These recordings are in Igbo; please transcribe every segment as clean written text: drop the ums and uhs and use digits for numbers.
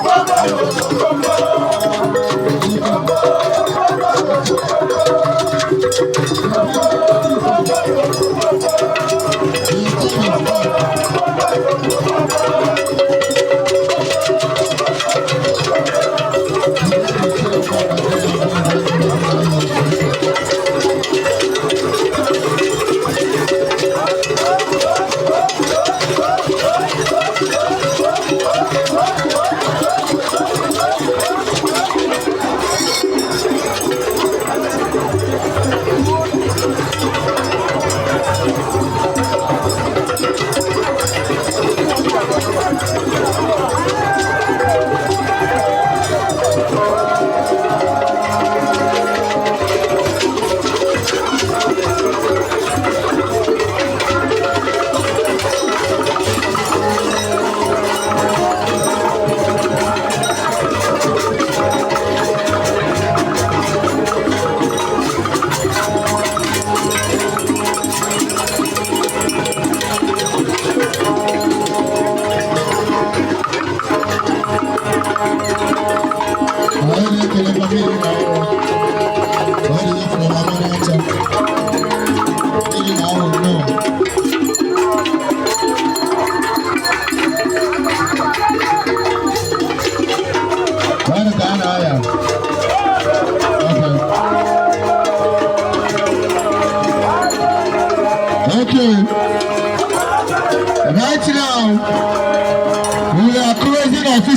Baba.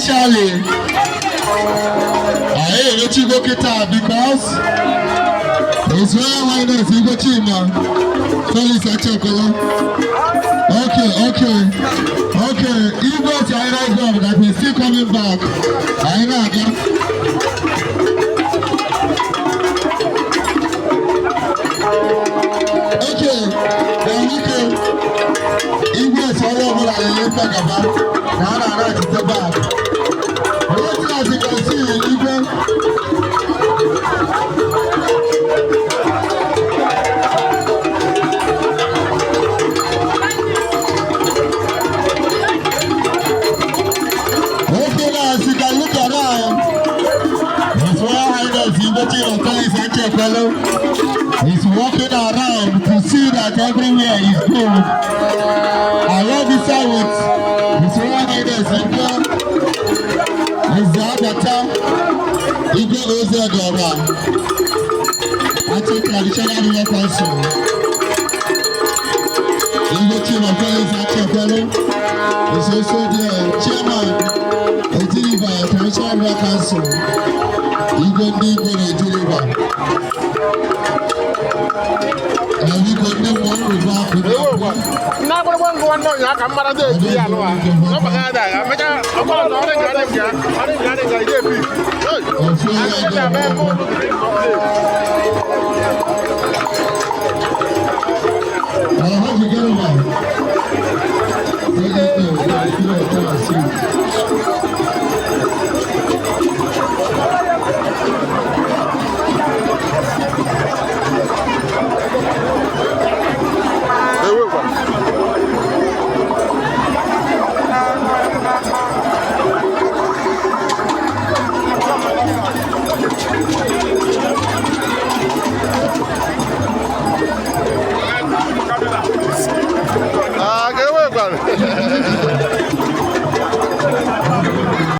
Officially, anyị emechigo kịta because His Royal Highness Igwe Chima Felix Achekwelu. Okay. Igwe si anyị na God that he's still coming back. Anyị na-aga. Okay, Enrique, Igwe si onye ọbụla na-enye gaba na a na-arachite back. Right now, as you can see, Igwe. Okay, now as you can look around, His Royal Highness Igwe Chima Felix Achekwelu is walking around to see that everywhere is good. Alongside with His Royal Highness Igwe Ezeabata Igwe Ozedora, Achi Traditional Ruler Council. Igwe Chima Felix Achekwelu is also the chairman, Oji River Traditional Ruler Council. Igwe ndị Igwe na Oji River. Na biko ndị mmụọ nrụba akụ. Na agbụrụgba ngụ nwanne ụnyaahụ ka m mara dị eji ya alụ ha n'ọgbakọ ada ya mechaa ọkọlọ na ọrịa ga adị nga ọrịa ga adị nga ide epi. Ofu onye ga-eme. Alhaji Garba.